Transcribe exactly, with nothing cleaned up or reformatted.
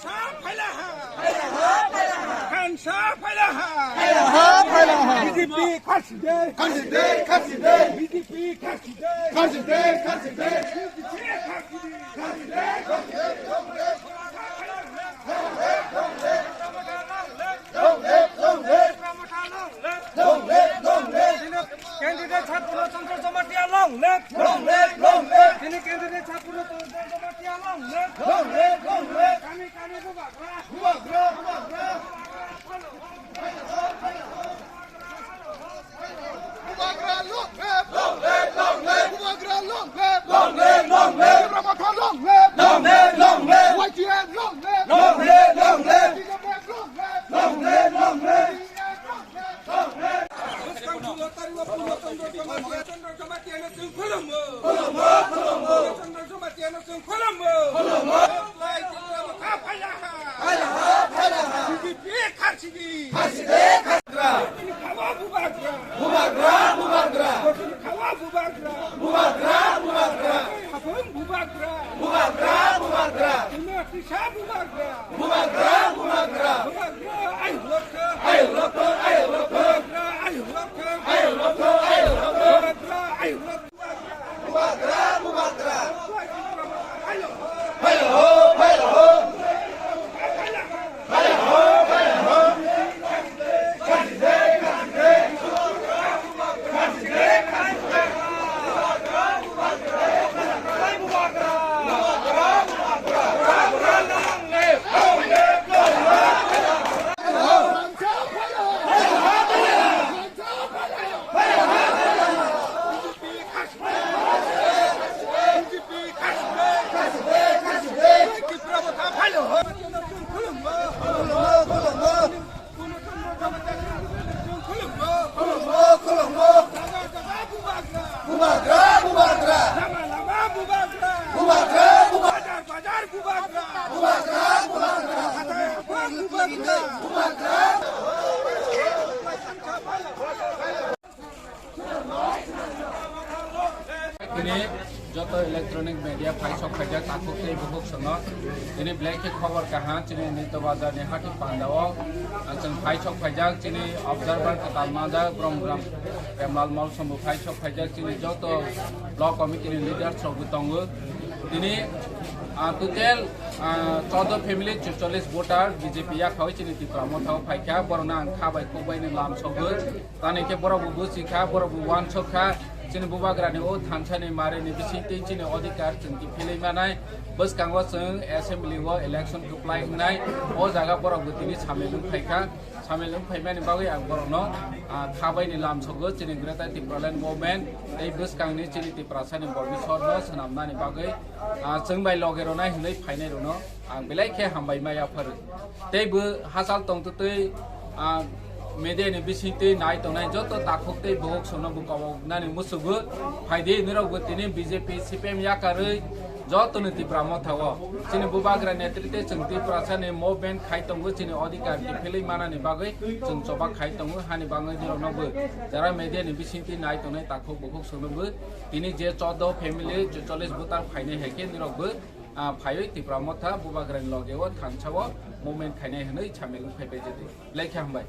Phaila ha! Phaila ha! Phaila ha! Phaila ha! Phaila ha! Phaila ha! B J P khasi de! Khasi de! Khasi de! B J P khasi de! Khasi de! Khasi de! B J P khasi de! Khasi de! Khasi de! Long live! Long live! Long live! Long live! Long live! Long live! Candidate Chha Purno Chandra Jamatia, long live! Long live! Long live! Chini candidate Chha Purno Chandra Jamatia, long live! Long live! Long live! Kami, kami bubagra! Bubagra! Bubagra! Bubagra, long live! Long live! Long live! Bubagra, long live! Long live! Long live! Tipra Motha, long live! Long live! Long live! Y T F, long live! Long live! Long live! T W F, long live! Long live! Long live! T W F, long live! Bwskang chwng lotari o Purno Chandra Jamatia, Chandra Jamatia no chwng khulumbo. Khulumbo, khulumbo. Chandra Jamatia no chwng khulumbo. Khulumbo. Lai Tipra Motha phaila ha. Phaila ha, phaila ha. B J P kharsi di. Kharsi de, kharsi de. Khawa bubagra. Bubagra, bubagra. Khawa bubagra. Bubagra, bubagra. Habung bubagra. Bubagra, bubagra. Ino tisa bubagra. Bubagra, bubagra. Bubagra, ai lokha. Ai lokha, ai lokha. Bubagra, ai lokha. Ai lokha, ai lokha. Bubagra, ai lokha. Bubagra, bubagra. Phaila ho, phaila ho. Bubagra, bubagra. Bubagra, bubagra. Bubagra, bubagra. Bubagra, bubagra. Bubagra. Tini joto electronic media phaisok phaijak takhuk tei bukhuk sono. Tini belai khe khobor kaham, chini Nito Bazar ni hati panda o, ah, chwng phaisok phaijak, chini observer kwtal manjak, Brom Gram Premlal Molsom bo phaisok phaijak, chini joto block committee ni leaders rok bo tongo. Tini, ah, total, ah, chordo family, chuchollis voter B J P yakhai chini Tipra Motha o phaikha, borokno ang kha bai khuk bai ni lam sogwi. Tani khe borok bo buchi kha, borok bo uansuk kha, chini bubagra ni o thansa ni mari ni bising twi chini odhikar chwng kiphilwi manai. Bwskango chwng assembly o election kwplai wngnai, o jaga borok bo tini samil wng phai kha. Samil wng phaimani bagwi ang borokno, ah, kha bai ni lam sogwi chini Greater Tipraland Movement tei bwskang ni chini Tiprasa ni Borbi Sor no swnam nani bagwi, ah, chwng bai loge rwnai hwnwi phainai rwno ang belai khe hambai ma yaphar rw. Tei bo hachal tongtwtwi, ah, media ni bisingtwi nai tongnai joto takhuk tei bukhuk sono bo kobok nani musugo. Phaidi nirok bo tini B J P C P M yakarwi joto ni Tipra Motha o chini bubagra netritwe chwng Tiprasa ni movement khai tongo, chini odhikar kiphilwi manani bagwi chwng choba khai tongo. Hani bagwi nirok no bo jara media ni bisingtwi nai tongnai takhuk bukhuk sono bo tini je chordo family, chuchollis voter phainai hai khe nirok bo, ah, phaiwi Tipra Motha bubagra ni loge o thansa o movement khainai hwnwi samil wng phai bai jedi. Belai khe hambai.